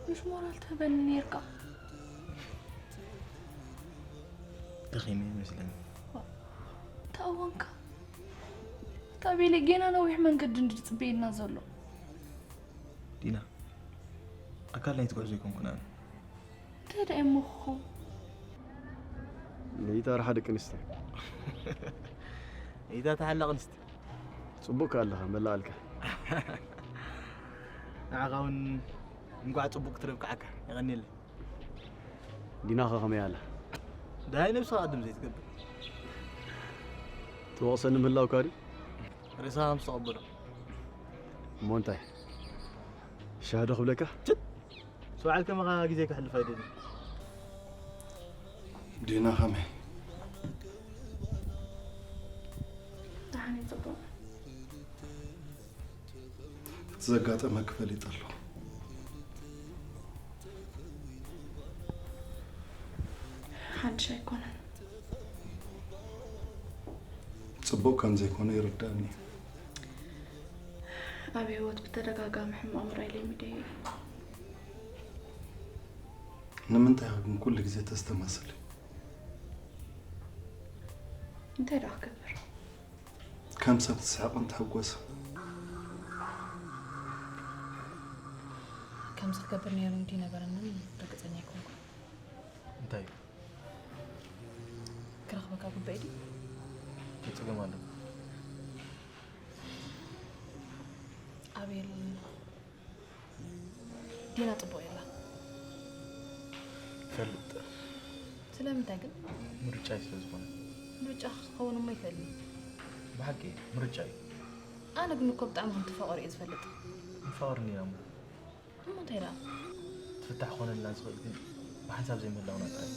ምሽ ሞራል ትህበኒ ነርካ። ደኺመ ይመስለኒ። ታወንካ ታቤለ ጌና ነዊሕ መንገዲ እንድጽበየና ዘሎ። ዲና፣ ኣካል ናይቲ ጉዕዞ ኣይኮንኩን ኣነ። እንታይ ደኣ እሞ ክኸውን? ነይታ ረሓ ደቂ ኣንስትዮ። እይታ ተሓላ ቅንስቲ። ጽቡቅ ኣለኻ መላኣልካ። ንዓኻ እውን እንኳዕ ጽቡቅ ክትረብክዓካ። የቐንየለይ። ዲናኸ ከመይ ኣላ? ደሃይ ነብስኻ ቅድም ዘይትገብር። ትወቕሰኒ ምህላውካ ድዩ? ርእስኻ ከም ዝተቐበሎ። እሞ እንታይ? ሻሂ ዶ ክብለካ? ሰው ዓል ከማኻ ግዜ ከሕልፍ ኣይደልን። ዲና ከመይ? ደሓን እዩ፣ ጽቡቕ። እቲ ዘጋጠመ ክፈሊጥ ኣለኹ። ሓድሽ ኣይኮነን። ጽቡቕ ከም ዘይኮነ ይርዳእኒ። ኣብ ህይወት ብተደጋጋሚ ሕማቕ ምርኣይ ለሚደ እዩ። ንምንታይ ኢኻ ግን ኩሉ ግዜ ተስተማስሊ? እንታይ ደኣ ክገብር? ከም ሰብ ትስሕቕን ትሕጎስን። ከምዚ ክገብር ነይሩ እንዲ ነበረንን ርግጸኛ ኣይኮንኩን። እንታይ ክረኽበካ ግባእ ድዩ? እንታይ ጸገም ኣሎ? ኣቤል ዲና ጽቡቕ የላ። ፈልጥ ስለምንታይ ግን? ምርጫ ስለ ዝኾነ። ምርጫ ክኸውን እሞ ይፈልኒ። ብሓቂ ምርጫ እዩ። ኣነ ግን እኮ ብጣዕሚ ከም ትፋቐሩ እየ ዝፈልጥ። ንፋቐር እኒና እሞ እሞ እንታይ ደኣ? ትፍታሕ ክኾነልና ዝኽእል ግን ብሓንሳብ ዘይምህላውና ጥራይ።